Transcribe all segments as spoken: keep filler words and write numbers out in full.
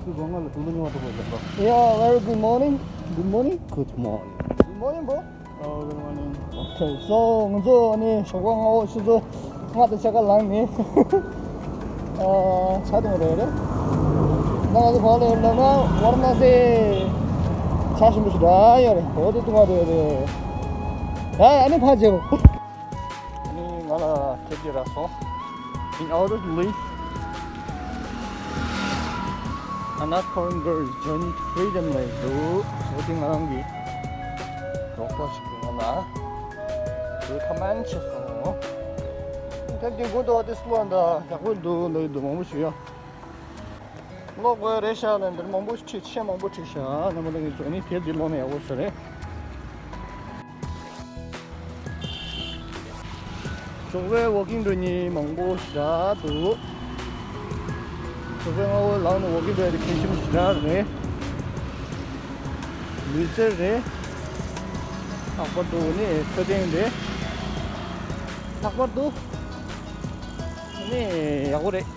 ཁོས་སྒོ་ང་ལ་དུག་ལོག་རྙིང་པ་འདྲ་པོ་ལབ་པ། Yeah, very good morning. Good morning. Good morning. Good morning, bro. Oh, good morning. Okay, so ང་ཚོ་ཨ་ནི་ཞོགས་པ་སྔ་པོ་ཆུ་ཚོད་ལྔ་དང་ཕྱེད་ཀ་ལངས་ནས་ཨ་ཇ་འཐུང་རེད་རེད། ད་ང་ཚོ་ག་པར་ལ་ཡོད་ལབ་ན་ཝཱ་ར་ཎ་སི། ཇ་ཞིམ་པོ་ཞིག་འདྲ་ཡོད་རེད། འོ་དེ་འཐུང་བ་རེད་རེད། ཡ་ཡ། ཨ་ནི་ཕར་མཇལ་གོ། ཨ་ནི་ང་ལ་ཁྱེད་ཀྱིས་རག་སོང་། In order to live, another foreign girl is journey to freedom ལབ་འདུག་འོ་དེ་ང་རང་གི་རོགས་པ་ཞིག་གིས་ང་ལ་recommend བྱས་སོང་། དེབ་དེ་དགོས་འདུག་དེ་སུ་ལ་འདྲ་ཡག་པོ་འདུག་ལབ་ཀྱི་འདུག་མང་པོ་ཞིག་ཡོད། ཀློག་དགོས་རེད་ཤག་ལ་འདིར་མང་པོ་ཆེ་ཆེ་མང་པོ་བྲིས་ཤག་རྣམ་པ་ལྷན་རྒྱས་ཚོ་ནི་དེབ་འདི་ཀློག་ན་ཡག་པོ་ཞིག་རེད། ཞོགས་པའི་ཝོག་ཀིང་འགྲོ་མཁན་མང་པོ་ཞིག་འདུག་ཞོགས་པའི་སྔ་པོ་ལངས་ནས་ཝོག་ཀིང་འགྲོ་ཡ་དེ་གལ་ཆེན་པོ་ཞིག་རེད། ལུས་རྩལ་རེད། ལྷག་པར་དུ་ནི་འཕྲོད་བསྟེན་རེད། ལྷག་པར་དུ་ནི་ཡག་པོ་རེད།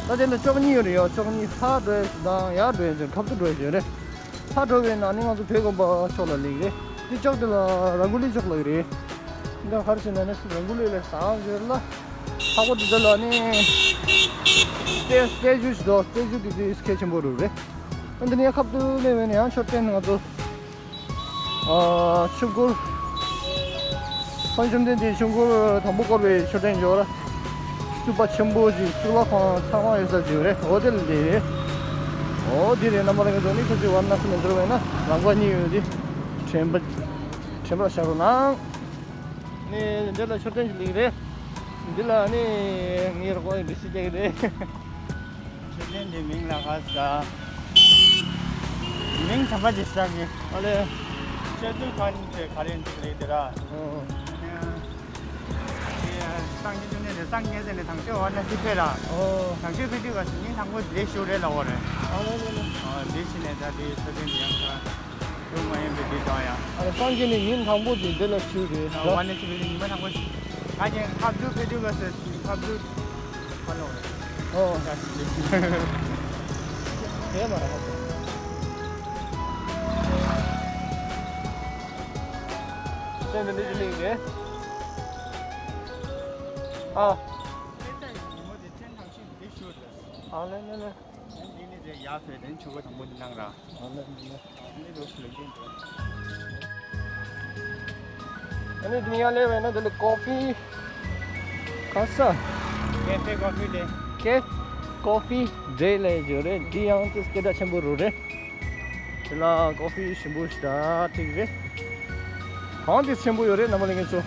ད་དེ་ལ་ཕྱོགས་གཉིས་ཡོད་རེད་ཡ། ཕྱོགས་གཉིས། ཕར་འགྲོ་ཡ་དང་ཡར་འགྲོ་ཡ་ཅིག་ཁ་ཐུག་འགྲོ་ཡ་ཅིག་ཡོད་རེད། ཕར་འགྲོ་བས་ན་ནི་ང་ཚོ་བོད་དགོན་པ་ཕྱོགས་ལ་སླེབས་རེད། དེ་ཕྱོགས་དེ་ལ་རང་འགུལ་ལས་ཕྱོགས་ལ་རེད། འདི་ག་རེ་བྱས་ན་ནི་རང་འགུལ་ལས་ལས་བཟང་ཡོད་ལ། ལྷག་པར་དུ་འདི་ལ་ནི་སྟེ་སྟེ་ཅུ་ཞིག་འདུག་སྟེ་ཅུ་དེ་དེ་གལ་ཆེན་པོ་རེད། འདི་ནས་ཁ་ཐུག་སླེབས་པས་ན་ཡང་མཆོད་རྟེན་ང་ཚོ་ཨ་ཆོས་འཁོར། ཕ་བཅོམ་ལྡན་འདས་ཆོས་འཁོར་དང་པོ་བསྐོར་བའི་མཆོད་རྟེན་འབྱོར། སྟུ་པ་ཆེན་པོ་ཞིག་གཙུག་ལག་ཁང་ཚང་མ་ཡོད་ས་ཅིག་ཡོད་རེད། འོ་དེ་ལ་འདི་རེད། འོ་དེ་རེད། རྣམ་པ་ལྷན་རྒྱས་ཚོ་ནི་ཁྱོད་ཚོས་ཝཱ་ར་ཎ་སི་ལ་འབྱོར་བས་ན་ལམ་ཁ་གཉིས་ཡོད་དེ་དྲན་པ་དྲན་པར་བཞག་རོགས་གནང་། ནི་འདི་ལ་མཆོད་རྟེན་ཞིག་སླེབས་རེད། འདི་ལ་ནི་ངའི་རོགས་པ་འདི་ཞིག་བསྡད་ཀྱི་རེད། མཆོད་རྟེན་འདི་མིང་ལ་ཁ་ས། མིང་དམ་པ་འདི་ཞིག་གི། ཨ་ལེ། ཆོས་ཚུལ་ཁང་དེ་ག་རེ་འདུག་རེད་དེ་ར། ཨོ། སངས་རྒྱས་བཅོམ་ལྡན་འདས་སངས་རྒྱས་ཟེར་ནས་དང་ཤོས་ཝཱ་ར་ཎ་སི་ཕེབས་ར། ཨོ། དང་ཤོས་ཕེབས་དུས་ག་ས་ཉིན་དང་པོ་འདི་ཞུ་རེད་ལབ་པ་རེད། ཨ་ལེ་ལེ་ལེ། ཨོ་འདི་ཕྱིན་ནས་ད་འདི་མཆོད་རྟེན་འདི་ཡང་ཁ། ཡོང་མ་ཡིན་པའི་འདི་དང་ཡང་། ཨ་ལེ། སངས་རྒྱས་ནི་ཉིན་དང་པོ་དེ་འདི་ལ་ཞུ་རེད། ཝཱ་ར་ཎ་སི་ཕེབས་དུས་ཉི་མ་དང་པོ་ཞིག་ད་ཀྱང་ཁ་བསྡུ་ཕེབས་དུས་ག་ས་ཁ་བསྡུ། ཧ་ལོ། ཨོ། དེ་མ་རེད། ཚན་འདི་འདི་ཅི་ལིང་རེད། ཨ། ཨ་ལེ་ལེ་ལེ། འདི་ནི་དེ་ཡར་ཕེབས་དེ་ཆུ་བོ་དང་པོ་འདི་གནང་ར། ཨ་ལེ་ལེ་ལེ། ཨ་ནི་འདི་ཡར་སླེབས་པས་ན་འདི་ལ་ཀོ་ཕི། ཁ་ས། ཀེ་ཧྥེ་ཀོ་ཕི་ལས། ཀེ་ཀོ་ཕི་ཌེ་ལས་ཡོད་རེད། འདི་ཡང་ཏིས་སྐད་གྲགས་ཆེན་པོ་རུ་རེད། དེ་ལ་ཀོ་ཕི་ཞིམ་པོ་ཞིག་འདྲ་ཐིག་རེད། གང་དེ་ཆེན་པོ་ཡོད་རེད། རྣམ་པ་ལྷན་རྒྱས་ཚོ།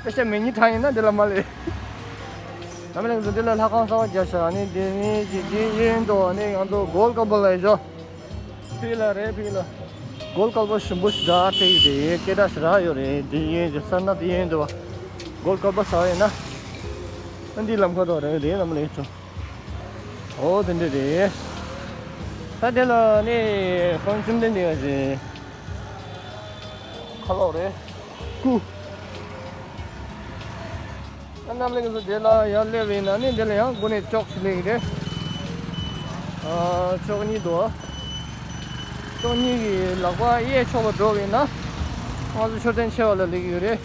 དཔེ་ཆ་མེད་ཉིན་གྲངས་ཡིན་ན་འདི་ལ་མ་སླེབས། རྣམ་པ་ལྷན་རྒྱས་ཚོ་འདི་ལ་ལྷ་ཁང་གསར་པ་རྒྱབ་ཤག་ཨ་ནི་འདི་ནི་ཅི་འདི་ཡིན་དོ། ཨ་ནི་ང་ཚོ་གོལ་ཀ་པ་ལ་ཡོད་ཤག་ཕི་ལ་རེད་ཕི་ལ། གོལ་ཀ་པ་ཞིམ་པོ་ཞེ་དྲག་སྟེར་གྱི་རེད། སྐད་གྲགས་ཞེ་དྲག་ཡོད་རེད། འདི་ཡིན་ཅི་ས་ན་འདི་ཡིན་འདི་བ། གོལ་ཀ་པ་ཟ་བ་ཡིན་ན། ཨ་འདི་ལམ་ཁ་དོ་རེད་རེད་རྣམ་པ་ལྷན་རྒྱས་ཚོ། ཨོ་དེ་འདྲ་རེད། ད་དེ་ལ་ནི་ཁོང་ཚུན་དེ་འདྲ་རེད། ཁ་ལོག་རེད། ཀུ། རྣམ་པ་ལྷན་རྒྱས་ཚོ་དེ་ལ་ཡར་སླེབས་པ་ཡིན་ན་ནི་དེ་ལ་ཡང་སྒོ་ནས་ཅོག་ཞིག་སླེབས་ཀྱི་རེད། ཨ་ཅོག་གཉིས་འདུག་ཅོག་གཉིས་ཀྱི་ལག་པ་གཡས་ཕྱོགས་ལ་འགྲོ་བ་ཡིན་ན་ང་ཚོ་མཆོད་རྟེན་ཆེ་བ་ལ་སླེབས་ཀྱི་ཡོད་རེད།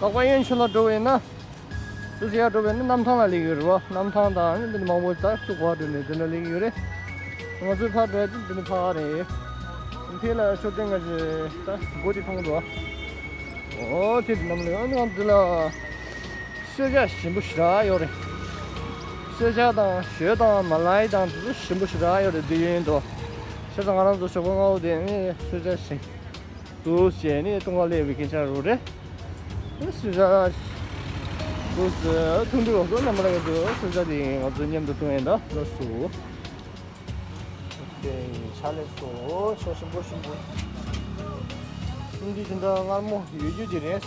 ལག་པ་གཡོན་ཕྱོགས་ལ་འགྲོ་བ་ཡིན་ན། དུས་ཡར་འགྲོ་བས་ན་གནམ་ཐང་ལ་སླེབས་ཡོད་རེད་བ། གནམ་ཐང་དང་ནི་འདི་ནི་མང་པོ་ད་ཚུགས་པ་འགྲོ་ནས་འདི་ལ་སླེབས་ཡོད་རེད། ང་ཚོའི་ཕར་འགྲོ་ཡ་དེ་འདི་ནི་ཕར་རེད། ཕི་ལ་མཆོད་རྟེན་ག་ཅི་ད་སྒོ་དེ་མཐོང་འདུག་བ། ཨོ་དེ་འདི་ནམ་ལ་ཡང་ང་འདི་ལ་གསོལ་ཇ་ཞིམ་པོ་ཞེ་དྲག་ཡོད་རེད། གསོལ་ཇ་དང་ཞོལ་དང་མ་ལའི་དང་དེ་ཚོ་ཞིམ་པོ་ཞེ་དྲག་ཡོད་རེད། འདི་ཡོད་འདུག་བྱས་ཙང་ང་རང་ཚོ་ཞོགས་པ་སྔ་པོ་དེ་ནི་གསོལ་ཇ་ཞིམ། དུ་བྱས་ནས་བཏུང་བ་སླེབས་པའི་སྐད་ཆ་རུ་རེད། སུ་ཇ། སུ་སུ་ཐུང་དུ་ལོག་སོ་རྣམ་པ་ལ་ག་ཚོད་སུ་ཇ་དེ་ང་ཚོ་མཉམ་དུ་བཏུང་ཡིན་ད་ལོ་སུ། ཨོ་ཁེ། ཆ་ལེ་སོ་ཆོག་ཞིམ་པོ་ཞིམ་པོ། ཐུང་དུ་དེ་འདྲ་མངར་མོ་ཡོད་རྒྱུ་དེ་རེད།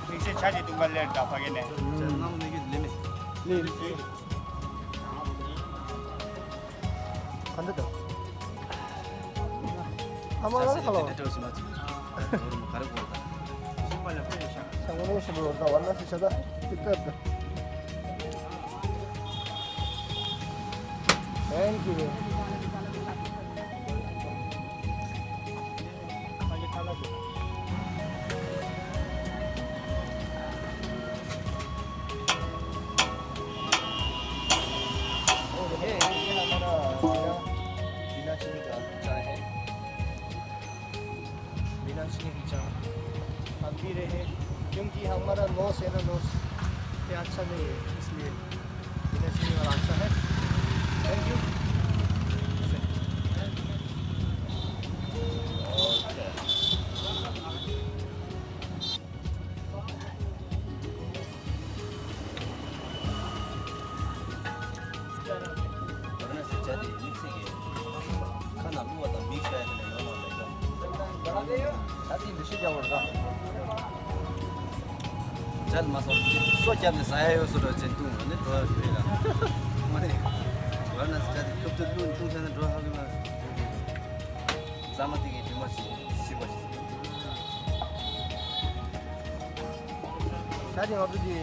དམིགས་བསལ་ཇ་ཅིག་བཏུང་ག་སླེབས་ད་ཕ་གི་ནས། ཇ་མངར་མོ་མེད་རྒྱུ་དེ་ལེ་མེད། ལེ་མེད། ག་འདྲ་འདུག་ཨ་མ་ལགས་ཧ་ལོ། ཞིམ་པ་ལ་ཕེབས་ཤག་ཞང་ངོ་ནས་ཞིམ་པོ་ཡོད་ད་བར་ན་སི་ཆ་ད་ཏིག་ཏག་ཏུ། Thank you. ये, ये हमारा बिना, बिना चीनी का चाय है। बिना चीनी की चाय हम पी रहे हैं, क्योंकि हमारा नोस है ना, नोस ये अच्छा नहीं है, इसलिए बिना चीनी वाला अच्छा है। Thank you. ཁ་ནང་བླུགས་པ་དང་མིག་ཤ་ཡ་དེ་ལ་ཡོང་བ་མེད་ཀྱང་། ད་དེ་འདི་ཤི་རྒྱག་པར་ར། ཇལ་མ་སོང་། སོ་བརྒྱབ་ནས་ཟ་ཡ་ཡོད་སོ་འདྲ་ཅན་བཏུང་ནས་འགྲོ་ཡ་ཞུ་ཡ། མ་ནི། བར་ན་ཇལ་ཁབ་ཏུ་བླུགས་བཏུང་ས་ནས་འགྲོ་ཧ་གི་མ། ཟ་མ་དེ་གའི་དྲི་མ་ཞིག་ཤི་བ་ཞིག་ད་དེ་ང་ཚོ་དེ།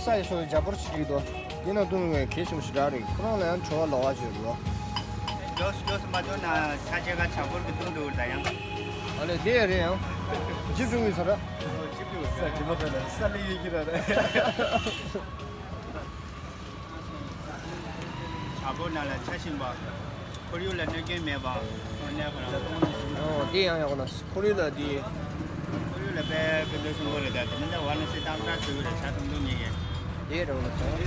ས་ཡི་སོ་ཡི་ཇ་པོར་ཞིག་རིག་དོ། དེ་ན་བཏུང་བའི་གལ་ཆེན་པོ་ཞིག་རག་རེད། ཁོ་རང་ལ་ཡང་བྲོ་བ་ལོག་པ་བྱོས་རོ། ལོས་ལོས་མ་བཏུང་ན་ཆ་ཆེ་ག་ཇ་པོར་གི་བཏུང་འདུག་ད་ཡང་། ཨ་ལེ་དེ་རེད་ཡང་། ཇིབ་བྱུང་གི་ས་ར། ཇིབ་བྱུང་ས་ཇི་མ་ཁ་ན་ས་ལི་ཡི་གི་ར་རེད། ཇ་པོར་ནང་ལ་ཆ་ཞིམ་པ། ཁོར་ཡུག་ལ་གནོད་སྐྱོན་མེད་པ། ཨོ་ནས་ཁོ་རང་། ཨོ་དེ་ཡང་ཡག་པོ་ན། ཁོར་ཡུག་ལ་དེ། ཁོར་ཡུག་ལ་དཔེ་དཔེ་འདོད་སོང་གོ་རེད། ད་དེ་མིན་ད་བར་ན་སི་ཏང་ཏྲ་ཟེར་གི་རེད། ཆ་ཚང་འདུག་ཉེ་གི། དེ་རང་ལ་སོང་།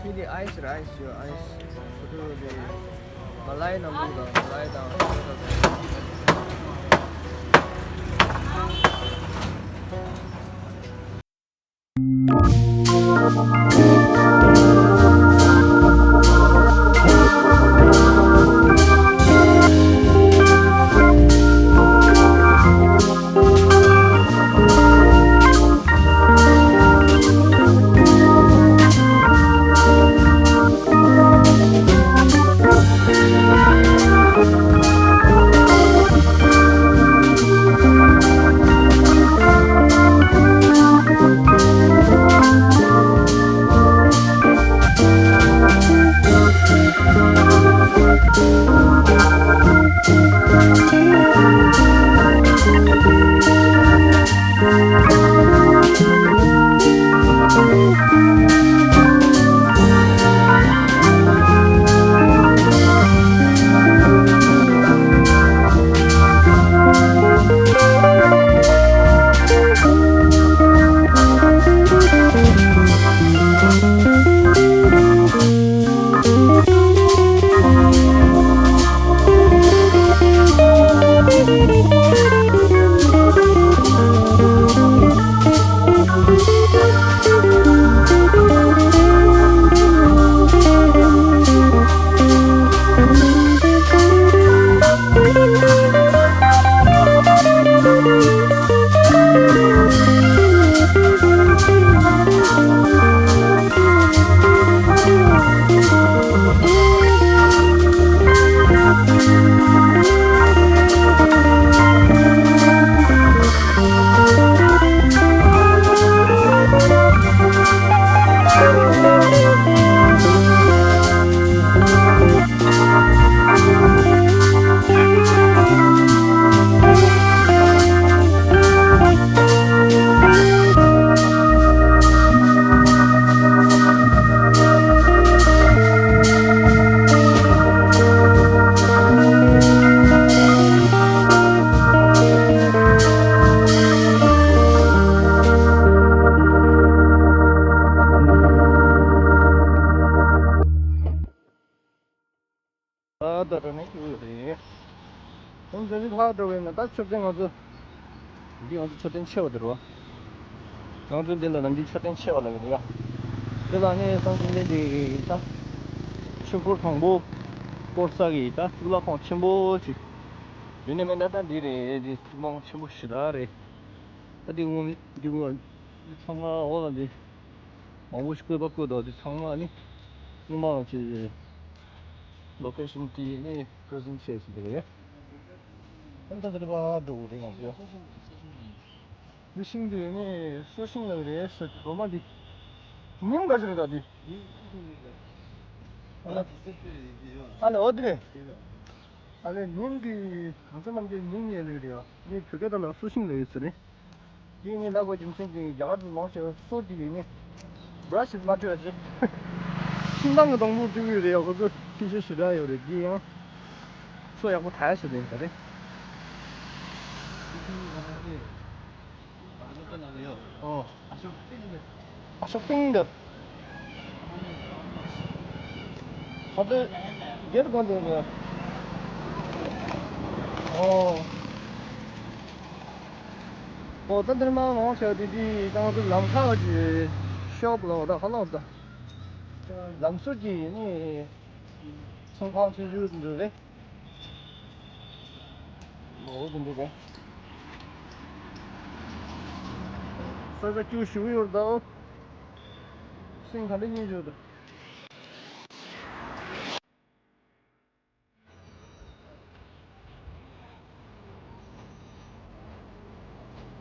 ཁྱེད་དེ་ཨའི་སི་ར་ཨའི་སི་ཡོད་ཨའི་སི། ཁོ་ཚོ་དེ། མ་ལའི་ནང་ལུགས་དང་མ་ལའི་དང་། ཨ་ད་ད་ནི་ཡོད་རེད། ཁོང་ཚོ་ནི་ལྷག་འགྲོ་བས་ན་ད་མཆོད་རྟེན་ང་ཚོ། འདི་ང་ཚོ་མཆོད་རྟེན་ཆེ་བ་དེ་རེད་བ། ང་ཚོ་འདི་ལ་ནམ་རྒྱུན་མཆོད་རྟེན་ཆེ་བ་ལ་ཡོད་རེད་ཡ། དེ་ལ་ནི་སང་ཉིན་འདི་ད། ཆོས་འཁོར་དང་པོ། བསྐོར་ས་གི་ད་གཙུག་ལག་ཁང་ཆེན་པོ་ཅིག་ཡོད་ནི་མེད་ན་ད་འདི་རེད། འདི་གཙུག་ལག་ཁང་ཆེན་པོ་ཞེ་དྲག་རེད། ད་འདི་ངོ་མི་འདི་ངོ་། འདི་ཚང་མ་འོག་ལ་འདི། མང་པོ་ཞིག་བཀོད་པ་བཀོད་འདུག་འདི་ཚང་མ་ནི། སྔོན་མ་ལ་ཅི་རེད། ལོ་ཀེ་ཤན་དེ་ནི་པྲེ་ཟེན་ཊི་བྱས་ཟིན་པ་རེད། ཨ་ད་དེ་ལ་འགྲོ་དགོས་རེད་ང་ཚོ། འདི་ཤིང་འདི་ནི་སོ་ཤིང་ལབ་རེད་ཟེར་གི་འདུག་མ། འདི་ཉིམ་ག་ཞིག་རེད་ད་འདི། ཨ་ལེ་འོ་འདི་རེད། ཨ་ལེ་ཉིམ་འདི་གང་ཚ་རྣམས་ཀྱི་ཉིམ་ཡས་ལེ་རེད། ནི་བོད་སྐད་ཐོག་ལ་སོ་ཤིང་ལབ་ཡོད་ཟེར་རེད། དེ་ནི་ལ་གོ་རྒྱུ་མཚན་གྱིས་རྒྱ་གར་དུ་ལོངས་སྤྱོད་སོ་དེ་ཡིན་ནི། བྷ་ར་ཤི་མ་སྤྲོད་ཅིག་ཤིང་ཐང་གི་སྡོང་པོ་སྤྲོད་ཀྱི་རེད། ཁོ་ཚོ་ཤིང་ཤ་ཞེ་དྲག་ཡོད་རེད། འདི་ཡང་སོ་ཡག་པོ་ཐར་ཡ་ཞིག་རེད་ད་རེད། ཨོ། ཨ་ཤོག་པིང་འདི། ཧ་ཏེ་རྒྱལ་དུ་གང་དུ་ཡོད། ཨོ། ཨོ་ད་འདིར་མ་མང་ཆེ་བ་དེ་དེ་ད་ང་ཚོ་ལམ་ཁ་གི་ཤོབ་ལ་ད་ཧ་ལམ་ད་ལམ་ཟུར་གྱི་ནི་ཚོང་ཁང་ཆེ་ཤོས་འདི་རེད། ཨོ་དེ་འདྲ་རེད། ས་ཆ་སྐྱིད་ཞེ་པོ་ཡོད་ད། ཤིང་ག་འདྲ་རྙེད་ཡོད་ད།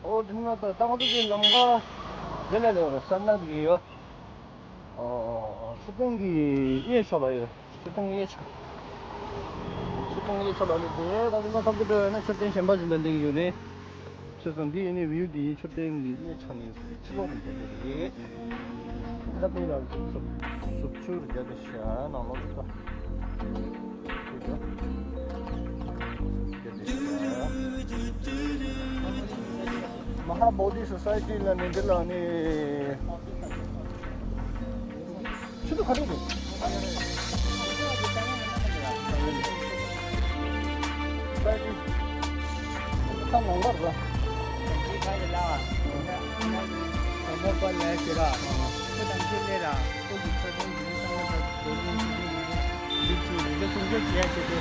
ཨོ་དེ་ནས་ད་ད་ང་ཚོ་དེ་ལམ་ཁ་དེ་ལ་ལེ་བ་ས་ན་དེ་ཡོད། ཨོ་ཆུ་སྟེང་གི་གཡས་ཕྱོགས་ལ་ཡོད། ཆུ་སྟེང་གཡས་ཕྱོགས། ཆུ་སྟེང་གཡས་ཕྱོགས་ལ་ལེ་དེ་ད་དེ་ན་ཐབས་ཀྱི་འགྲོ་ཡོད་ན་ཆུ་སྟེང་གཞན་པ་ཞིག་ལ་ལེགས་ཡོད་རེད། ཆུ་སྟེང་འདི་ཡིན་ནི་བིའུ་འདི་ཆུ་སྟེང་གི་གཡས་ཕྱོགས་ནས་ཕྱི་ལོགས་ནས་བྱེད་ཀྱི་རེད། ད་དེ་ལ་སུབ་སུབ་ཆུ་རྒྱ་དེ་ཤ་ནང་ལོགས་ལ་ད། མ་ཧཱ་བོ་དྷི་སོ་སའི་ཊི་ལ་ནི་འདི་ལ་ནི་ཆུ་ཚོད་ག་རེ་རེད། སོ་སའི་ཊི་ཁ་ནང་པར་ར། ཁ་ཡི་ལ་བ། ཁ་མོ་པ་ལ་ཞེ་ར། ཁོ་དང་ཁྱེད་ལས་ར། ཁོ་གི་ཁ་སང་གི་ནི་གཙང་མ་དང་དོ་དོན་ཆུ་ཚོད་ཉི་ཤུ། འདི་ཚོའི་རིག་པ་སྲུང་སྐྱོབ་བྱེད་ཡ་ཆེད་དུ་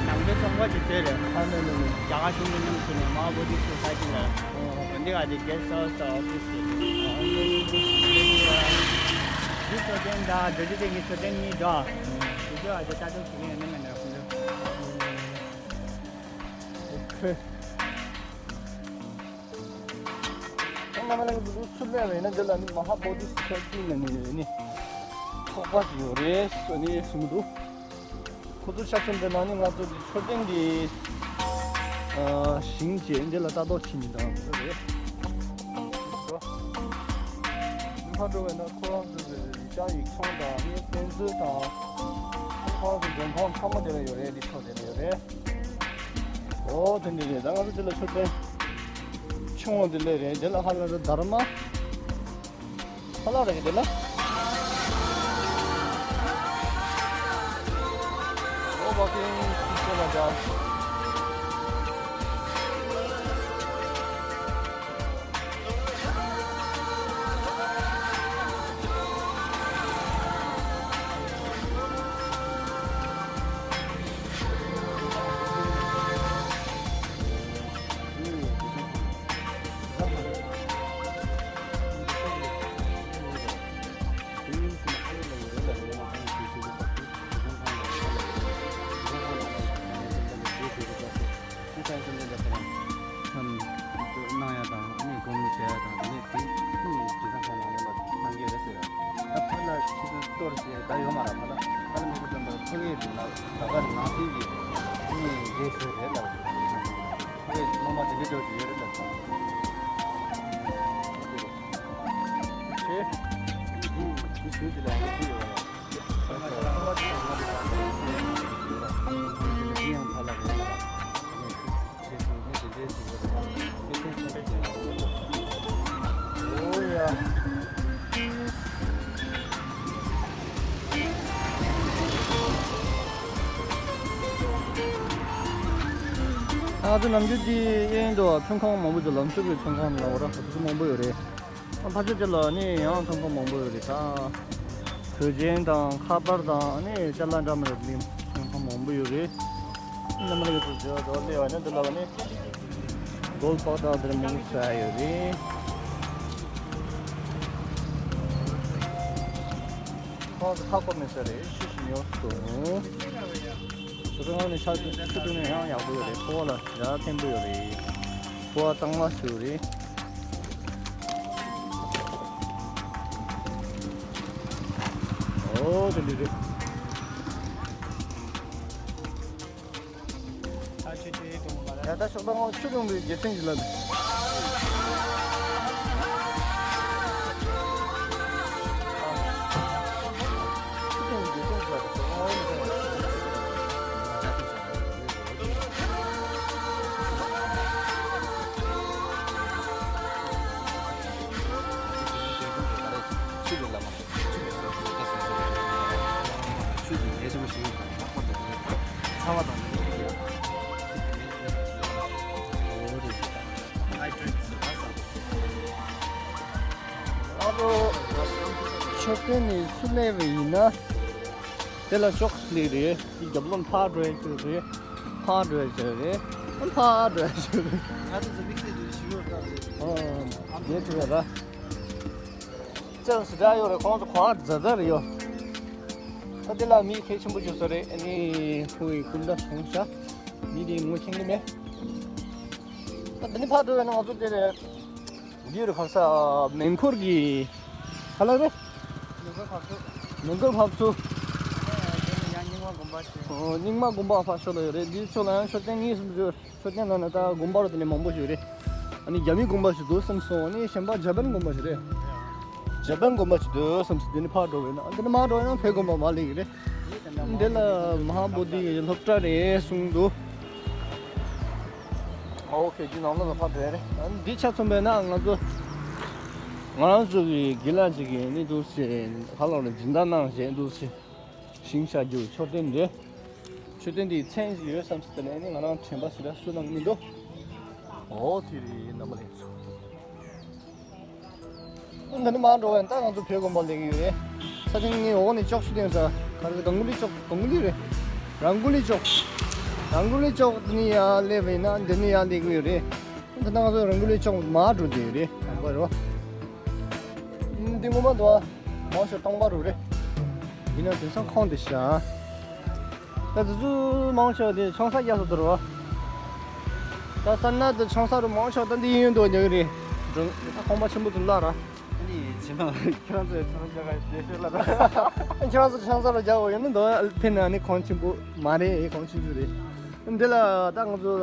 ནང་པའི་གཙང་པ་ཅིག་བཙལ་རེད། ཨ་ནི་ནི་ནི། རྒྱ་གར་གཞུང་གི་མཉམ་ཞུགས་ནས་མ་ཧཱ་བོ་དྷི་སོ་སའི་ཊི་ལ། འོ་འདི་ག་དེ་གེ་སི་ཊི་ཧའུ་སི་དང་ཨོ་ཕི་སི་དེ། འདི་འཚོ་རྟེན་དང་རྡོ་རྗེ་གདན་གྱི་འཚོ་རྟེན་གཉིས་འདྲ། དེ་ཚོ་ཨ་ཅག་ལྟ་རྟོག་བྱེད་ཀྱི་ཡོད་ན་མེད་ན་ཁོང་ཚོ། ཨོ་ཁེ། ཁོང་རྣམ་པ་ལ་འདུག་ཚུར་སླེབས་པ་ཡིན་ན་འདི་ལ་ནི་མ་ཧཱ་བོ་དྷི་སོ་སའི་ཊི་ལ་ནི་ནི་ཚོགས་པ་ཞིག་ཡོད་རེད་ཟེར་ནས་གསུངས་འདུག་ཁོ་ཚོ་ཤ་ཚ་འདི་ནང་ནི་ང་ཚོ་འདི་མཆོད་རྟེན་གྱི་ཨ་ཞིང་བཅས་འདི་ལ་ལྟ་རྟོག་བྱེད་མི་འདྲ་བ་ཁོ་ཚོ་རེད། མི་ཕར་འགྲོ་བས་ན་ཁོ་རང་ཚོ་གི་ཡིག་ཆ་ཡིག་ཚང་དང་ནི་དཔེ་མཛོད་དང་ཁོ་རང་ཚོ་མགྲོན་ཁང་ཚང་མ་དེ་ལ་ཡོད་རེད། འདི་ཕྱོགས་དེ་ལ་ཡོད་རེད། ཨོ་དེ་འདྲ་རེད། ད་ང་ཚོ་དེ་ལ་མཆོད་རྟེན་ཆུང་བ་དེ་ལས་རེད། དེ་ལ་ཧ་ལ་ར་དྷརྨ། ཧ་ལ་ར་གི་དེ་ལ། ཨོ་བ་ཀིང་ཁྱེད་ལ་འདྲ། གནང་ཡ་དང་ཨ་ནི་སྒོམ་བྱེད་ཡ་དང་དེ་ནས་དེ་ནི་དྲི་བཟང་ཁང་ནང་ལོགས་ལ་ཐང་གི་རེད་ཟེར། ད་ཕར་ལ་ཆུ་ཚོད་གཏོར་བྱེད་ད་ཡོད་མ་རེད། ཕར་ལ་ཕར་ལ་མི་གི་དོན་དུ་ཕ་གིའི་རིང་ལ་ད་ག་ནང་བཞིན་གྱི་ཨ་ནི་འདྲེ་ཟེར་རེད་ལ། ཕ་གིའི་སློབ་མ་དེ་འདྲ་འདྲ་ཞིག་ཡོད་རེད་ལ། ཆེ། དེ་དུས་དེ་ལ་ཡང་ཤེས་ཡོད་རེད། ང་ཚོ་ནམ་རྒྱུན་འདི་གཡས་གཡོན་དུ་ཚོང་ཁང་མང་པོ་ཅིག་ལམ་ཟུར་གྱི་ཚོང་ཁང་ལ་འོ་ར་ཁ་ཐུག་མང་པོ་ཡོད་རེད། ཕར་ཕྱོགས་དེ་ལ་ནི་ཡང་ཚོང་ཁང་མང་པོ་ཡོད་རེད་ད། གོས་ཆེན་དང་ཁ་པར་དང་ནི་ཅ་ལག་འདྲ་མི་འདྲ་ནི་ཚོང་ཁང་མང་པོ་ཡོད་རེད། ནམ་རྒྱུན་དུ་འཇོག་འཇོག་ལས་བ་ནི་འདི་ལ་བ་ནི་གོལ་པག་དང་འདིར་མང་ས་ཡོད་རེད། ཁོང་ཚོ་ཁ་སྐོར་མི་ས་རེད། ཤི་ཤི་ ཡོད་སོང་། ཞོགས་པའི་ངང་ནས་ཆ་ཆུ་བཏུང་ནས་ཡང་ཡག་པོ་ཡོད་རེད། ཕོ་བ་ལ་ཡ་ཕན་པོ་ཡོད་རེད། ཕོ་བ་གཙང་མ་ཞིག་རེད། ཨོ་དེ་འདྲ་རེད། ད་ལྟ་ཞོགས་པ་ངོ་ཆུ་བཏུང་བའི་རྒྱལ་མཚན་ཞིག་ལ། ཆུ་ལ་མ། ཆུ་ལ་ཟ་ཟ་ཟ་ཟ་ཟ། ཆུ་དེ་ལས་ཆེན་པོ་ཞིག་ཡོད་པ་ལྷག་པར་དུ་ཚ་བ་དང་། ཨ་ལོ། མཆོད་རྟེན་ནས་ཚུར་སླེབས་པ་ཡིན་ན། དེ་ལ་ཅོག་ལི་རེད། དེ་རྒྱབ་ལོགས་ཕར་འགྲོ་ཡ་ཅིག་རེད། ཕར་འགྲོ་ཡ་ཅིག་རེད། ཕར་འགྲོ་ཡ་ཅིག་རེད། ང་ཚོ་ཚོ་དམིགས་བསལ་དུ་ཞིག་ཡོད་པ་རེད། ཨ། ངས་ཐུག་ཡ་ར། ཅང་ཞི་དྲག་ཡོད་རེད། ཁོང་ཚོ་གོ་བ་རྫ་རྫ་རེད་ཡོད། ད་དེ་ལ་མི་གལ་ཆེན་པོ་བྱུང་ས་རེད། ཨ་ནི་ཁོའི་སྐུ་འདྲ་བྱུང་ཤག་མི་དེ་ངོ་ཤེས་ཀྱི་མེད། ད་འདི་ནས་ཕར་འགྲོ་བས་ན་ང་ཚོ་དེ་རེད། འདི་རུ་ཁ་ས་མེ་འཁོར་གྱི་ཁ་ལག་རེད། མེ་འཁོར་བབས་ཚུགས། མེ་འཁོར་བབས་ཚུགས། ཡང་རྙིང་མ་དགོན་པ་ཞིག་ཨོ། རྙིང་མ་དགོན་པ་ཕར་ཕྱོགས་ལ་ཡོད་རེད། འདིའི་ཕྱོགས་ལ་ཡང་མཆོད་རྟེན་གཉིས་གསུམ་ཡོད། མཆོད་རྟེན་ནང་ན་ད་དགོན་པ་རུ་དེ་ནས་མང་པོ་ཞིག་རེད། ཨ་ནི་རྒྱ་མི་དགོན་པ་ཞིག་འདུག་བསམ་སོང་། ཨ་ནི་གཞན་པ་ཇ་པན་དགོན་པ་ཞིག་རེད། ཇ་པན་དགོན་པ་ཞིག་འདུག་བསམ་སོང་། དེ་ནས་ཕར་འགྲོ་བས་ན། དེ་ནས་མར་འགྲོ་བས་ན་བོད་དགོན་པ་མར་སླེབས་ཀྱི་རེད། འདི་ལ་མ་ཧཱ་བོ་དྷི་ཡི་སློབ་གྲྭ་རེད་གསུངས་འདུག་ཨོ་ཁེ། འདི་ནང་ལོགས་ལ་ཕར་འགྲོ་ཡ་རེད། ཨ་ནི་འདི་ཆ་མཚོན་པས་ན་ང་ཚོ། ང་རང་ཚོ་གི་དགེ་ལགས་ཅིག་གིས་ནི་འདུག་སེ་ཁ་ལོག་ལ་སྦྱིན་བདག་གནང་བྱས་འདུག་སེ། ཞིང་བཞག་རྒྱུ་མཆོད་རྟེན་རེད། མཆོད་རྟེན་འདིའི་མཚན་ཞིག་ཡོད་བསམ་སྟེ་ནས་ནི་ང་རང་དྲན་པ་ཞིག་ལ་སུ་ནང་མི་འདུག་ཨོ་དེ་རེད། རྣམ་པ་ལྷན་རྒྱས་ཚོ། འདི་ནས་མར་འགྲོ་བས་ད་ང་ཚོ་བོད་དགོན་པ་སླེབས་ཀྱི་ཡོད་རེད། ས་ཆེན་ངའི་འོག་ནས་ཅོག་ཤུ་ཏེན་ས་ག་རེ་རང་གོ་ལི་ཅོག་རང་གོ་ལི་རེད། རང་གོ་ལི་ཅོག་རང་གོ་ལི་ཅོག་འདི་ནས་ཡར་སླེབས་པ་ཡིན་ན་འདི་ནས་ཡར་སླེབས་ཀྱི་ཡོད་རེད། ད་ལྟ་ང་ཚོ་རང་གོ་ལི་ཅོག་མར་འགྲོ་བསྡད་ཡོད་རེད། དང་པོ་རོ། འདི་ངོ་མ་འདུག་ཨ། མང་ཤོས་སྟོང་པ་རུ་རེད། ཡིན་ན་དེང་སང་ཁོང་དེ་ཤ། ད་དེ་ཚོ་མང་ཤོས་དེ་ཆང་ས་རྒྱག་ས་དུ་རོ། ད་ས་ན་དུ་ཆང་ས་རུ་མང་ཤོས་ད་འདི་ཡིན་འདུག་ཉག་རེད། ད་ཁོང་པ་ཆེན་པོ་དུ་ལ་ར། ཨ་ནི་ཇི་མ་ཁྱེད་རང་ཚོའི་ཆང་ས་རྒྱག་ག་ལས་ཤོད་ལ་ར། ཁྱེད་རང་ཚོ་ཆང་ས་རུ་རྒྱག་འོ་ཡིན་ན་འདུག་ཕེ་ན་ནི་ཁོང་ཆེན་པོ་མ་རེད། ཁོང་ཆུང་ཆུང་རེད། འདི་ལ་ད་ང་ཚོ་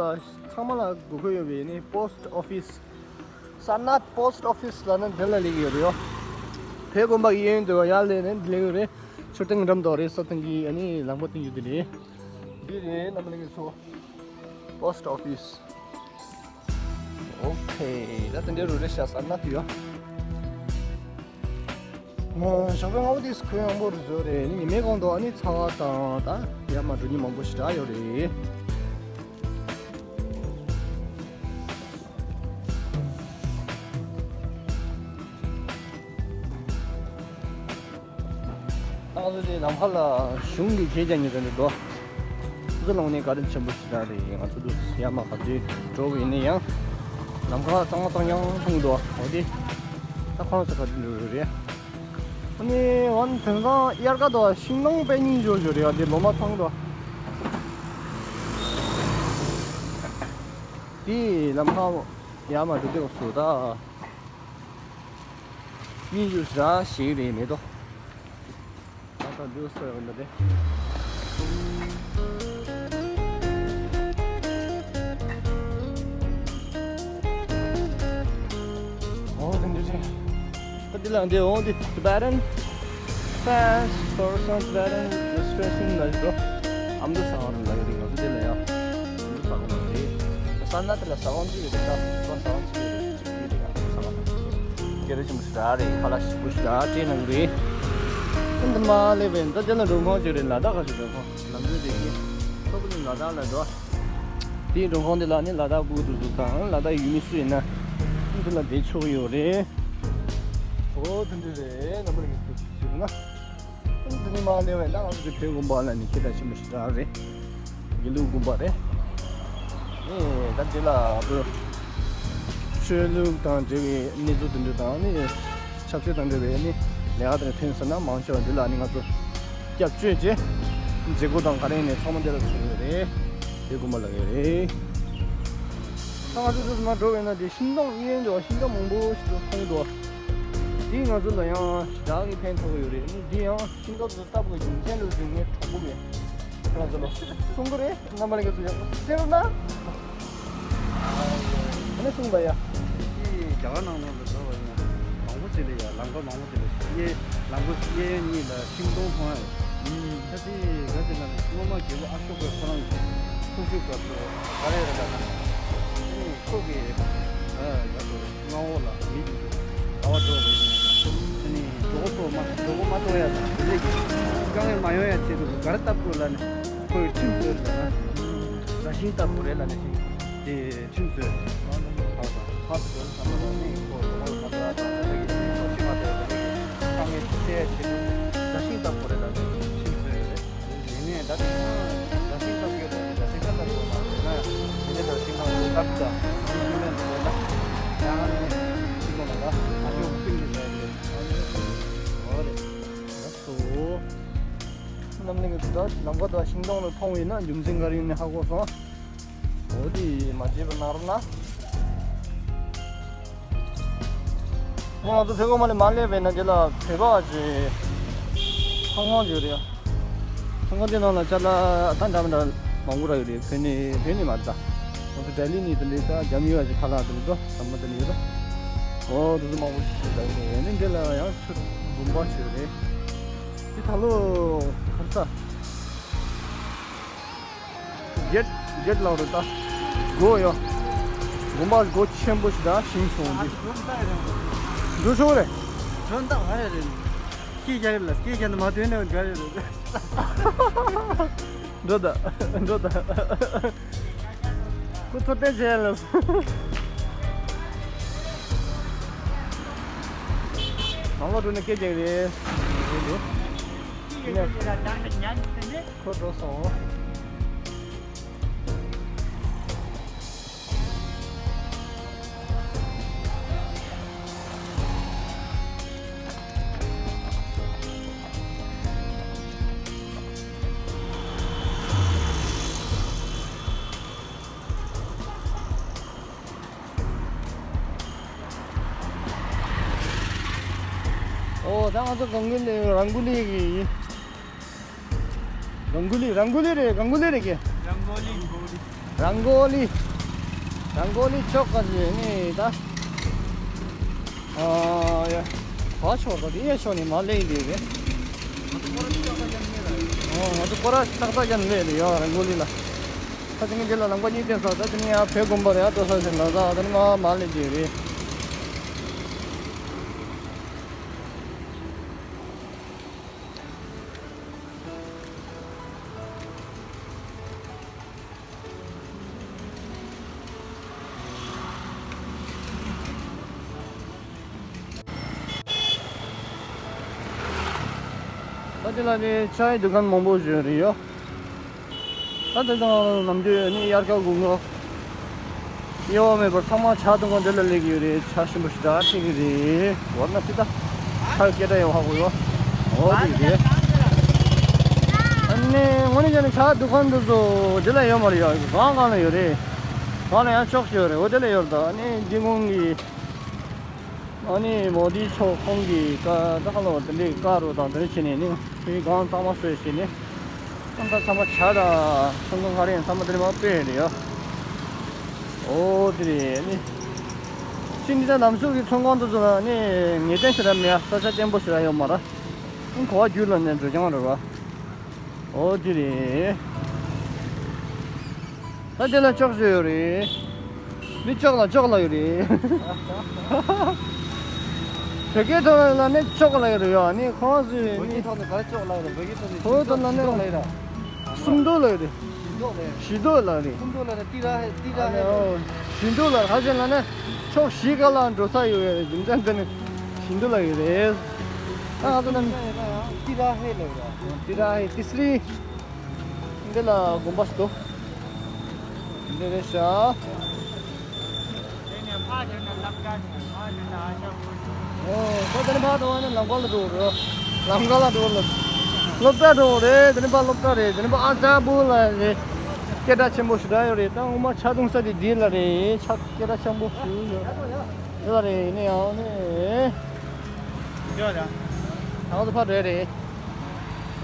ཚང་མ་ལ་དགོས་མཁོ་ཡོད་པའི་ནི་པོ་སི་ཊི་ཨོ་ཕི་སི། ས་ན་པོ་སི་ཊི་ཨོ་ཕི་སི་ལ་ནི་འདི་ལ་སླེབས་ཡོད་རེད་ཡོ། བོད་དགོན་པ་གི་གཡས་གཡོན་དུ་ཡར་སླེབས་ནས་འདི་སླེབས་ཡོད་རེད། མཆོད་རྟེན་འགྲམ་དུ་རེད། ས་སྟེང་གི་ཨ་ནི་ལམ་ཁ་སྟེང་ཡོད་དེ་རེད། འདི་རེད་རྣམ་པ་ལྷན་རྒྱས་ཚོ། པོ་སི་ཊི་ཨོ་ཕི་སི། ཨོ་ཁེ། ད་དེ་འདྲའི་རུ་རེ་ཤ་ས་ན་དུ་ཡོ། ཞོགས་པའི་སྔ་པོ་དེ་སུ་ཁོད་ཡངས་པོ་རུ་བཟོས་རེད། ཉི་མའི་གོང་དུ་ཨ་ནི་ཚ་བ་དང་ད་ཡར་མར་འགྲོ་མཁན་མང་པོ་ཞིག་རག་ཡོད་རེད། ང་ཚོ་དེ་ལམ་ཁ་ལ་གཞུང་གི་གྱེས་རྒྱག་མཁན་དེ་འདྲ་འདུག་ཚོ་ལོང་ནས་ག་རེ་ཆེན་པོ་ཞིག་རག་རེད། ང་ཚོ་དུ་ཡར་མར་ག་དུས་འགྲོ་གི་ཡིན་ན་ཡང་ལམ་ཁ་གཙང་མ་གཙང་རྐྱང་མཐོང་གི་འདུག་འོ་དེ་ད་ཁོང་ཚོ་ག་དུས་འགྲོ་གི་རེད། ཨ་ནི་འོན་དེང་སང་དབྱར་ཁ་དོ་ཤིང་སྡོང་དཔེ་རྙིང་བཟོ་བཟོ་རེད། ཨ་དེ་ལོ་མ་ཐང་དོ། དེ་ལམ་ཁ་ཡར་མར་འགྲོ་དུས་སྐབས་སུ་ད་རྙིང་བཟོ་ར་ཞིག་རེད་མེད་དོ། ད་ད་འདུག་སེ་འོན་ཏེ། ཨོ་དེ་འདྲ་རེད། ད་འདི་ལ་འདི་འོང་འདི་Tibetan Fast Horizon Tibetan Restoration ལ་འགྲོ། ཨ་མདོ་ས་ཁང་ལ་ཡོད་རེད། ང་ཚོ་འདི་ལ་ཡ། ཨ་མདོ་ས་ཁང་ལ་རེད། ས་ན་དེ་ལ་ས་ཁང་གཅིག་ཡོད་རེད། ད་ས་ཁང་གཅིག་ཡོད་རེད། གཅིག་ཡོད་རེད། ཨ་མདོ་ས་ཁང་། སྐད་རིགས་ཆེན་པོ་ཞིག་རག་རེད། ཁ་ལག་ཞིམ་པོ་ཞིག་རག་སྤྲད་གནང་གི་རེད། ཨ་འདི་མ་སླེབས་པས་ད་དེ་ལ་མགྲོན་ཁང་ཅིག་རེད། ལ་དྭགས་ཁ་ཞིག་མགྲོན་ཁང་ལམ་འགྲུལ་བྱེད་ཀྱི། ཁོ་བོ་ནི་ལ་དྭགས་ལ་འགྲོ། དེའི་མགྲོན་ཁང་དེ་ལ་ནི་ལ་དྭགས་སྤུ་གུ་དེ་ཚོ་དང་ལ་དྭགས་ཡུལ་མི་སུ་ཡིན་ན་འདི་ལ་བསྡད་ཆོག་གི་ཡོད་རེད། ཨོ་དེ་འདྲ་རེད། རྣམ་པ་ལྷན་རྒྱས་ཚོ་ཞུས་ན། འདི་ནི་མ་སླེབས་པས་ད་ང་ཚོ་དེ་བོད་དགོན་པ་ལ་ནི་ཁྱེད་ལྟ་ཆེན་པོ་ཞིག་རག་རེད། དགེ་ལུགས་དགོན་པ་རེད། ཨེ་ད་འདི་ལ་བོད་ཆོས་ལུགས་དང་འབྲེལ་བའི་གནས་ཚུལ་དེ་འདྲ་དང་ནི་ཆབ་སྲིད་དང་འབྲེལ་བའི་ནི་ལས་ཀ་དེ་འདྲ་ཐོན་ཟེར་ན་མང་ཆེ་བ་འདི་ལ་ནི་ང་ཚོ་སྐྱབས་བཅོལ་རྗེས་ མཛད་སྒོ་དང་ག་རེ་ནས་ཚང་མ་འདི་ལ་ཚུད་ཡོད་རེད། དེ་དགོན་པ་ལ་ཡོད་རེད། ད་ང་ཚོ་དུས་མ་འགྲོ་བས་ན་དེ་ཤིང་སྡོང་གཡས་འགྲོ་ཤིང་སྡོང་མང་པོ་ཞིག་ཏུ་མཐོང་འདུག་དེས་ང་ཚོ་ལ་ཡང་ཞེ་དྲག་གི་ཕན་ཐོགས་ཡོད་རེད། ཨ་ནི་འདི་ཡང་ཤིང་སྡོང་དུ་བཏབ་དགོས་རྒྱུ་མཚན་ལ་དུས་ངས་གྲོགས་པོ་མེད་ཁྱེད་རང་ཚོ་ལ་གསུང་གི་རེད། རྣམ་པ་ལྷན་རྒྱས་ཚོ་ཡག་པོ་གསན་རོགས་གནང་། ཨ་ནི་གསུངས་པ་ཡ། དེ་རྒྱ་གར་ནང་ལོགས་ལ་འགྲོ་བ་ཡིན་ན་མང་པོ་ཅིག་ལ་ཡ་ལམ་ཁ་མང་པོ་ཅིག་ལ་གཡས་ལམ་ཁ་གཡས་གཡོན་གཉིས་ལ་ཤིང་སྡོང་མཐོང་ཡ་ཡོད། ད་དེ་ག་ཅིག་ལ་ནི་སློབ་མ་རྒྱལ་པོ་ཨ་ཤོ་ཀ་ཁོ་རང་གི་འཁྲུངས་ཞུགས་སྐབས་སུ་ག་རེ་རེད་ལབ་ན་ཨ་ནི་ཁོ་གི་ཨ་ཡག་པོ་རེད། མངའ་འོག་ལ་མི་གི་ཟླ་བ་འགྲོ་བའི་ཨ་ནི་གྲོད་ཁོག་ཚོ་མ་གྲོད་ཁོག་མ་ལྟོགས་ཡ་དང་དེ་འདྲས་ཀྱི་དཀའ་ངལ་མ་ཡོང་ཡ་ཆེད་དུ་ག་རེ་བཏབ་དགོས་ལབ་ནས་ཁོས་ཁྲིམས་བཟོས་རེད་ལབ་ན། ར་ཤིང་བཏབ་དགོས་རེད་ལབ་ནས་ཤིང་དེ་ཁྲིམས་བཟོས་ཕར་དང་ཕར་བཟོས་བསམ་པ་ལ་ནི་ཁོ་གྲོད་ཁོག་ལ་མ་ལྟོགས་ཡ་དང་དེ་འདྲས་ཀྱི་ཁོ་ཕྱི་མ་བསྡད་པ་དེ་འདྲས་ཀྱི་དཀའ་ངལ་སེལ་ཡ་ཆེད་དུ་ར་ཤིང་བཏབ་དགོས་རེད་ལབ་ནས་ཁྲིམས་བཟོས་ཡོད་རེད། དེ་ནས་ད་ལྟ་ར་ཤིང་བཏབ་ཡོད་དང་ར་ཤིང་ཁ་བཏབ་ཡོད་དང་དེ་ན་དེ་ནས་ར་ཤིང་ཁ་བཏབ་ད་ཤིང་ལ་འདི་ལ་ཡང་ནས་ཤིང་སྡོང་ལ་ཨ་ཅོ་ཀུན་གྱི་ལས་རེད། འོ་རེད། ལགས་སོ། རྣམ་གླིང་གི་ད་ལམ་ཁ་དང་ཤིང་སྡོང་ལ་མཐོང་བས་ན་རྒྱུ་མཚན་ག་རེ་ཡིན་ནས་ཧ་གོ་སོང་། འོ་དེ་མ་བརྗེད་པ་གནང་རོགས་གནང་། ང་ཚོ་ཕེ་གོ་མ་ལས་མ་སླེབས་པས་ན་དེ་ལ་བོད་པ་ཅིག་ཚང་ཁང་ཅིག་རེད། ཚང་ཁང་དེ་ནང་ལ་ཅ་ལག་ད་འདྲ་མི་འདྲ་མང་པོ་རག་ཡོད་རེད། བོད་ནས་བོད་ནས་མ་རེད་ད། ང་ཚོ་ལྡི་ལི་ནས་དེ་འདྲའི་ད་རྒྱ་མི་བ་ཅིག་ཁ་ལག་དེ་འདྲ་ཟ་མ་དེ་འདྲ་ཡོད་ད། འོ་དེ་ཚོ་མང་པོ་ཞིག་རག་ཡོད་རེད། ཡིན་ནའི་འདི་ལ་ཡང་ཆུ་བུམ་པ་ཅིག་ཡོད་རེད། དེ་ད་ལོ་ག་རེ་ཟ། བརྒྱད་བརྒྱད་ལག་རུ་ད། སྒོ་ཡོ། དགོན་པ་སྒོ་ཆེན་པོ་ཞིག་ད་ཤིང་སོང་འདི། འགྲོ་ཆོག་རེད། དོན་དག་ག་རེ་རེད། སྐད་རྒྱག་གི་ལ་སྐད་རྒྱག་ནི་མ་དོན་ནི་ག་རེ་རེད། འགྲོ་ད། འགྲོ་ད། ཁོ་ཚོ་བལྟས་བྱས་ལ། ནང་ལོགས་འགྲོ་ནས་སྐད་རྒྱག་གི་རེད། ཁོ་འགྲོ་སོང་། ཨོ་ད་ང་ཚོ་གང་གི་ལས་རང་གི་ལས་ཀྱི་ཡིན། རང་གོ་ལི། རང་གོ་ལི་རེད། རང་གོ་ལི་རེད་ཀྱེ། རང་གོ་ལི། རང་གོ་ལི། རང་གོ་ལི་ཕྱོགས་ཀ་ནས་ནི་ད། ཨ་ཡ། བ་ཕྱོགས་ཀ་དེ་ཡ་ཕྱོགས་ནས་མ་སླེབས་འདི་རེད། ཨོ་ང་ཚོ་སྐོར་ར་ཏག་ཏག་ཀྱང་སླེབས་རེད་ཡ་རང་གོ་ལི་ལ། ད་དེ་ནི་འདི་ལ་ལམ་ཁ་གཉིས་བསྟན་ས་ད་དེ་ནི་ཡ་བོད་དགོན་པ་རེད་ཡ་ལྟོ་ས་ཟིན་ལ་ད་ད་ནི་མ་མ་སླེབས་འདི་རེད། ད་དེ་ལ་ནི་ཆའི་འདུ་ཁང་མང་པོ་བཞོན་རེད་ཡོ། ད་དེ་དང་ནམ་རྒྱུན་ནི་དབྱར་ཁ་དགུན་ཁ། དབྱེ་བ་མེད་པར་ཚང་མ་ཇ་འཐུང་ག་འདི་ལ་སླེབས་ཀྱི་ཡོད་རེད། ཇ་ཞིམ་པོ་ཞེ་དྲག་འཐུང་གི་རེད། འོ་ན་ཅི་ད། ཇ་སྐད་སྒྲ་ཡོང་ཧ་གོ་ཡོད། འོ་དེ་རེད། ཨ་ནི་དངོས་གནས་བྱས་ན་ཇ་འདུ་ཁང་འདི་ཚོ་འདི་ལ་ཡོད་མ་རེད་ཡ། སྒང་སྒང་ལ་ཡོད་རེད། སྒང་ལ་ཡང་ཕྱོགས་ཤིག་ཡོད་རེད། འོ་དེ་ལ་ཡོད་རེད་ད། ཨ་ནི་འདི་སྔོན་གྱི། ཨ་ནི་མོ་དི་མཆོག་ཁོང་གིས་ཀ་ད་ཧ་ལོ་དེ་འདྲའི་ཀ་རུ་དང་དེ་འདྲ་བྱས་ནས་ནི་དེའི་སྒང་གཙང་མ་བཟོས་བྱས་ནས་ཨ་ད་ཚང་མ་ཇ་དང་ཚོང་ཁང་ག་རེ་ཡིན་ཚང་མ་དེ་འདྲ་མ་སྤེལ་རེད་ཡ། ཨོ་དེ་རེད་ནི། ཕྱི་འདི་ད་ལམ་ཟུར་གྱི་ཚོང་ཁང་དེ་ཚོ་ལ་ནི་ངེས་གཏན་ཞེ་དྲག་མེད་ས་ཆ་བརྟན་པོ་ཞེ་དྲག་ཡོད་མ་རེད། ཨང་གོ་བ་རྒྱུད་ལ་ནས་འགྲོ་རྐྱང་རེད་བ། ཨོ་དེ་རེད། ད་དེ་ལ་ཅོག་བཟོས་ཡོད་རེད། མི་ཅོག་ལ་ཅོག་ལ་ཡོད་རེད། བོད་སྐད་ཐོག་ལ་ནི་ཅོག་ལ་ཡོད་རེད་ཡ། ནི་ཁོང་ཚོས་བོད་ནི་སྐད་ཐོག་ནས་ག་རེ་ཅོག་ལ་ཡོད་རེད། བོད་སྐད་ཐོག་ནས་བོད་ཐོག་ལ་ནི་ཅོག་ལ་ཡོད་རེད། སུམ་མདོ་ལ་ཡོད་རེད། བཞི་མདོ་ལ་ཡོད་རེད། བཞི་མདོ་ལ་ཡོད་རེད། སུམ་མདོ་ལ་ཡོད་རེད། ཏི་ར་ཧེ་ཏི་ར་ཧེ་ལ་ཡོད་རེད། བཞི་མདོ་ལ་ཧ་ཅང་ལ་ནི་ཕྱོགས་བཞི་ག་ལ་འགྲོ་ས་ཡོད་རེད། རྒྱུ་མཚན་དེ་ནི་བཞི་མདོ་ལ་ཡོད་རེད། ད་ང་ཚོ་ནི་ཏི་ར་ཧེ་ལ་ཡོད་རེད། ཏི་ར་ཧེ་ཏི་སི་རི། འདི་ལ་དགོན་པ་ཞིག་འདུག་འདི་རེད་ཤག་ཨོ། ཁོ་དེ་ནས་ཕར་འགྲོ་བ་ནི་ལམ་ཁ་ལ་འགྲོ་རོ། ལམ་ཁ་ལ་འགྲོ་ལ། སློབ་གྲྭ་འགྲོ་རེད། དེ་ནས་པ་སློབ་གྲྭ་རེད། དེ་ནས་པ་ཨ་ཅག་པོ་ལ་རེད། སྐད་གྲགས་ཆེན་པོ་ཞེ་དྲག་ཡོད་རེད། ད་ངོ་མ་ཇ་བཏུང་ས་དེ་འདི་ལ་རེད། ཇ་སྐད་གྲགས་ཆེན་པོ་ཞིག་ཡོད། དེ་ལ་རེད། ཡིན་ན་ཡང་ནི། ཡོད་ཡ། ད་ང་ཚོ་ཕར་འགྲོ་ཡ་རེད།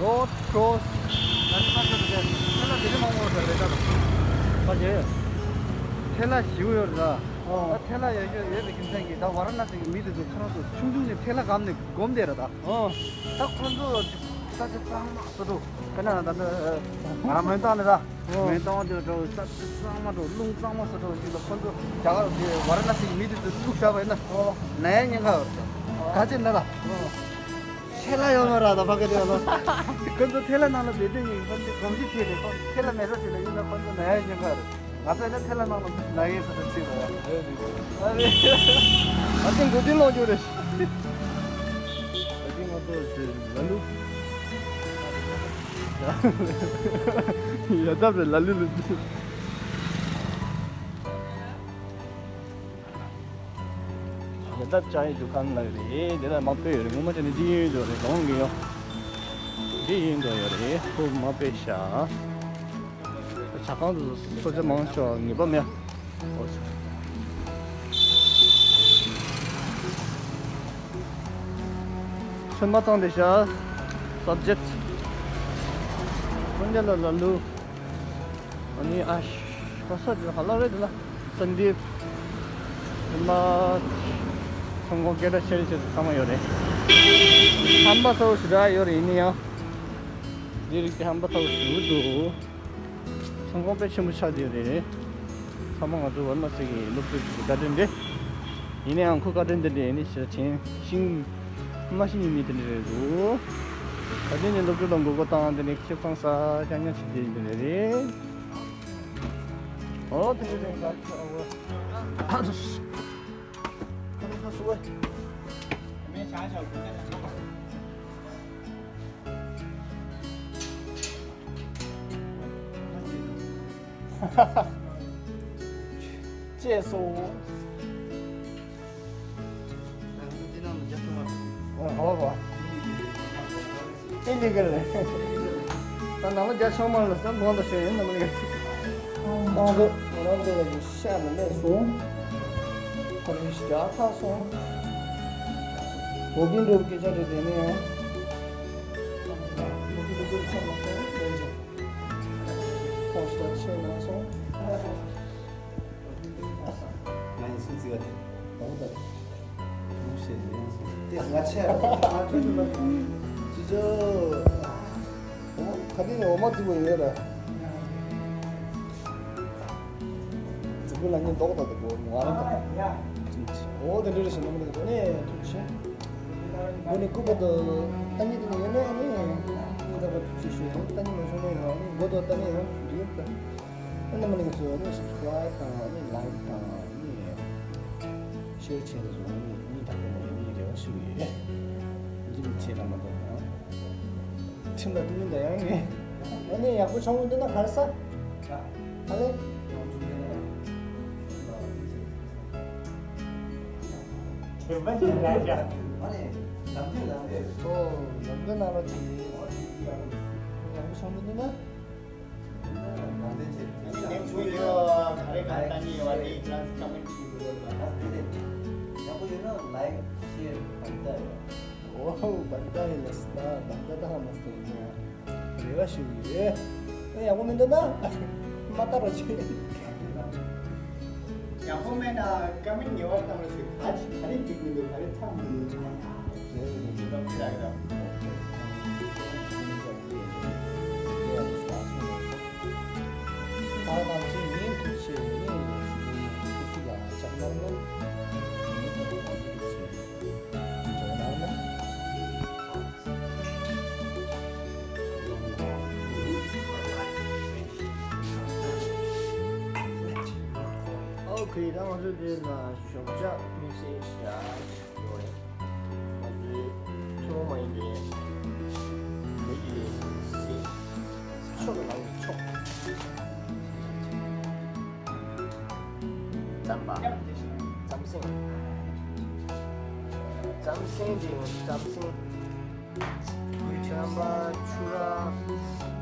Road cross། ད་ཕར་འགྲོ་རེད། ཁྱེད་ལ་དེ་རིང་མང་པོ་རེད་ད། ཕར་འགྲོ་ཡ། ཐལ་བ་ཞིག་ཡོད་རེད་ད། ཨོ། ད་ཐལ་བ་ཡོད་ཡོད་ཡོད་པའི་རྒྱུ་མཚན་གྱིས་ད་ཝ་ར་ཎ་སི་གི་མི་དེ་ཚོ་ཁོ་རང་ཚོ་ཆུང་ཆུང་ནས་ཐལ་བ་སྒམ་ནས་སྒོམ་བསྡད་རེད་ད། ཨོ། ད་ཁོ་ཚོ་ས་ཆ་གཙང་མ་བཟོ་འདུག་དཔེར་ན་ད་ནི་ང་རང་མོན་རྟ་མཁན་རེད་ད། ཨོ། མོན་རྟ་མཁན་དེ་འདྲ་བོ་ས་ཆ་གཙང་མ་འདྲ་བོ་རླུང་གཙང་མ་བཟོ་འདྲ་བོ་ཞིག་ལ་ཁོ་ཚོ་རྒྱ་གར་གྱི་ཝ་ར་ཎ་སི་གི་མི་དེ་ཚོ་བཅུག་བཞག་པ་ཡིན་ན། ཨོ། ན་ཡ་ཉེན་ཁ་ཡོད་རེད། ག་ཅི་ན་ད། ཨོ། ཐལ་བ་ཡོད་མ་རེད་ད་ཕ་གི་དེ་ལ། ཁོ་ཚོ་ཐལ་བ་ནང་ལ་བསྡད་དུས་ཡིན་ཁོ་ཚོ་གོམས་གཤིས་ཐེབས་ནས་ཁོ་ཐལ་བ་མེད་ས་ཞིག་ལ་ཡིན་ན་ཁོ་ཚོ་ན་ཡ་ཉེན་ཁ་རེད། ང་ཚོ་ཡིན་ན་ཐལ་བ་ནང་ལ་ན་ཡས་ས་ཚོ་ཚིག་རེད། ཨ་རེ། ཨ་ཅེ་མགོ་རྟིང་སློང་རྒྱུ་རེད། ཨ་ཅེ་ང་ཚོ་ལ་ལུ། ཡ་ད་རེད་ལ་ལུ་ལུ། ཉེ་འདབས་ཅའི་འདུ་ཁང་ལ་རེད། དེ་ལ་མ་དཔེ་ཡོད་རེད། ངོ་མ་བྱས་ན་འདི་ཡིན་འདུག་རེད། གང་གི་ཡོད། འདི་ཡིན་འདུག་ཡོད་རེད། ཁོ་མ་དཔེ་ཤ། ཇ་ཁང་དུ་སོ་ཇ་མང་ཤོས་ངེས་པ་མེད། ཨོ། ཚོད་མ་བཏང་དེ་ཤ། སབ་ཇེག་ཁོང་རྒྱ་ལ་ལ་ལུ། ཨ་ནི་ཨ་ཤ་ས་དེ་ཧ་ལ་རེད་དེ་ལ། སན་དིབ། ཨ་མ། ཚོང་ཁང་སྐད་གྲགས་ཆེ་རེད་ཆེ་ཚང་མ་ཡོད་རེད། ཧམ་པ་ཚ་བོ་ཞེ་དྲག་ཡོད་རེད། ཡིན་ན་ཡང་། འདི་རིགས་ཀྱི་ཧམ་པ་ཚ་བོ་ཞེ་པོ་འདུག་ཚོང་ཁང་དཔེ་ཆེན་པོ་ཆགས་བསྡད་ཡོད་རེད། ཚང་མ་ང་ཚོ་ཝར་མ་སི་གི་སློབ་ཕྲུག་གི་བཀའ་དྲིན་རེད། ཡིན་ན་ཡང་ཁོ་བཀའ་དྲིན་དེ་འདྲ་ཡིན་ནི་ཞེ་དྲག་དྲན་ཤིང་། མ་ཤི་ཉི་མི་དེ་འདྲ་རེད་འདུག་ད་དེ་ནས་སློབ་ཕྲུག་ལ་མགོ་སྐོར་བཏང་དེ་ནས་ཁེ་བཟང་ས་རྐྱང་རྐྱང་བྱེད་དེ་འདི་རེད། ཨོ་དེ་འདྲ་རེད། ཁ་ནི་ཁ་སུ་བ། ཅེས་སོ། ཨོ་ཧོ་ཧོ། ཨི་ལི་གལ་རེད། ད་ནང་ལ་རྒྱ་ཆང་མ་ལ་ས་གོང་དུ་ཤོད་ཡིན་ནམ་ལས། ཨང་དུ་ང་རང་ཚོ་ལ་ཡི་ཤ་ནི་མེད་སོང་། ཁོ་རང་ཞི་རྒྱག་ཐག་སོང་། འོ་གིན་འགྲོ་སྐད་ཆ་རེད་དེ་ནས་ཡང་། འོ་གིན་འགྲོ་སྐད་ཆ་མ་སོང་ལས་ཀྱང་། ཁོང་ཞི་རྒྱག་ཆེ་ན་སོང་། ང་ཡི་སུ་བརྩི་བ་དེ། ལོང་དང་། ལོང་ཞེས་ལེན་སོང་། དེ་ང་ཆེ་ང་ཆུ་ཆུ་ལ། ཆུ་ཆུ། ཁ་དེ་ནས་འོ་མ་བརྩི་བ་ཡོད་ར། བརྩི་བ་ལ་ཉིན་ལྡོག་ད་དེ་གོ་ང་རང་དང་། འོ་དེ་འདྲ་རེ་ཞིག་ནམ་རེ་གོ་ནས་ཐུག་ཆེ། གོ་ནས་སྐུ་པོ་དང་ཏ་ཉི་དེ་ནས་ཡོད་ནས་ནས་ངོ་ད་པ་ཐུག་ཆེ་ཞུ་ཡང་ཏ་ཉི་མ་བྱུང་ནས་ཡང་ནས་མགོ་དང་ཏ་ཉི་ཡང་འདི་ཡོད་ད། ཨ་ནི་མ་ནི་ང་ཚོ་ཨ་ནི་སབ་སི་ཀ་རའིབ་དང་ཨ་ནི་ལའིཀ་དང་ཨ་ནི་ཤེར་བྱས་ནས་བཟུང་ཨ་ནི་ཨ་ནི་ད་ལྟ་ནས་ཨ་ནི་རེ་བ་ཞུ་གི་ཡོད། འདི་མི་ཆེ་ན་མ་གཏོགས་ཨ། ཁྲིམས་ལ་ཏུ་མིན་ད་ཡང་ནི་ཨ་ནི་ཡག་པོ་བྱུང་འདི་ན་གར་ས་ཨ་ལེ། ཁྱེད་པ་ཅི་ར་ཅག་ཨ་ནི་ལམ་དུས་ལམ་དུས། ཨོ་ལམ་དུས་ན་ལ་ཅི་ཡག་པོ་བྱུང་འདི་ན། ཡག་པོ་ཡོད་ན་ལའིཀ་ཤེར་བར་ཐག་ཡོད། ཨོ་བར་ཐག་ཡོད་ལ་སི་ད་བར་ཐག་ཡོད་ལ་སི་ད་ཧ་མ་སི་ད་ཡིན་ན་རེ་བ་ཞུ་གི་ཡོད། ཨེ་ཡག་པོ་མི་འདུག་ན་མ་ལྟ་རོགས་བྱེད། ཡག་པོ་མེད་ན་ཀ་མེན་ཊི་ཉེ་བར་བཏང་རོགས་ཞུ། ག་ཅི་ག་རེ་འགྲིག་མི་འདུག་ག་རེ་ཚང་མི་འདུག་ཚང་མ་ཐག་རེད་རེད་རེད། ད་ལྟ་ཅི་ཡིན་ཐུགས་ཆེ་ནས་སུ་སུ་ལ་ལྕགས་ནར་ན་ཡིན་ཐུགས་ཆེ་འགྲོ་ནར་ན། ཨོ་ཁེ། ད་ང་ཚོ་འདི་ལ་ཞོགས་ཇ་དམིགས་བསལ་ཞིག་ཡོད་རེད། ང་ཚོའི་ཐུན་མོང་མ་ཡིན་པའི་བོད་ཀྱི་ཟས། ཆོས་ལ་ལ་ཡི་ཆོས། རྩམ་པ། རྩམ་སེང་། རྩམ་སེང་དེ་རྩམ་སེང་། རྣམ་པ་ཆུ་ར་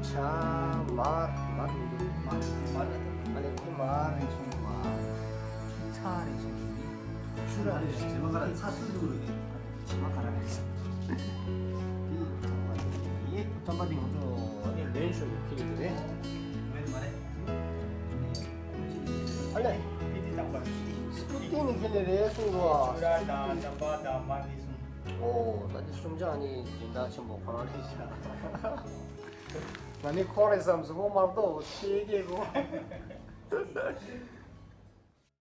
ཇ་མར་མར་མི་འདུག་མར་མར་ཨ་ལེ་ཁོ་མར་རེད་སོང་མར་ཆུ་ཚ་རེད་སོང་ཆུ་ར་རེད་ཇ་མ་ག་ར་ཚ་སུ་འདུག་རེད། ཇ་མ་ག་ར་རེད། དེ་ཐམ་པ་དེ་ཡིན། ཐམ་པ་དེ་ང་ཚོ་ཨ་ནི་ལེན་ཤོ་ཡོད་ཁི་ལི་རེད། མེད་མ་རེད། ཨ་ལེ། སྐུ་རྟེན་ནི་ཁེ་ལེ་རེད་གསུང་རོགས། ཆུ་ར་དང་ཇ་མ་དང་མར་དེ་གསུམ། ཨོ། ད་དེ་གསུམ་ཆ་ནི་སྦྱིན་བདག་ཆེན་པོ་ཁོ་རང་རེད་ཤག་ང་ནི་ཁོ་རེད་བསམ་སོང་། ཁོ་མ་གཏོགས་ཤེས་ཀྱི་གོ།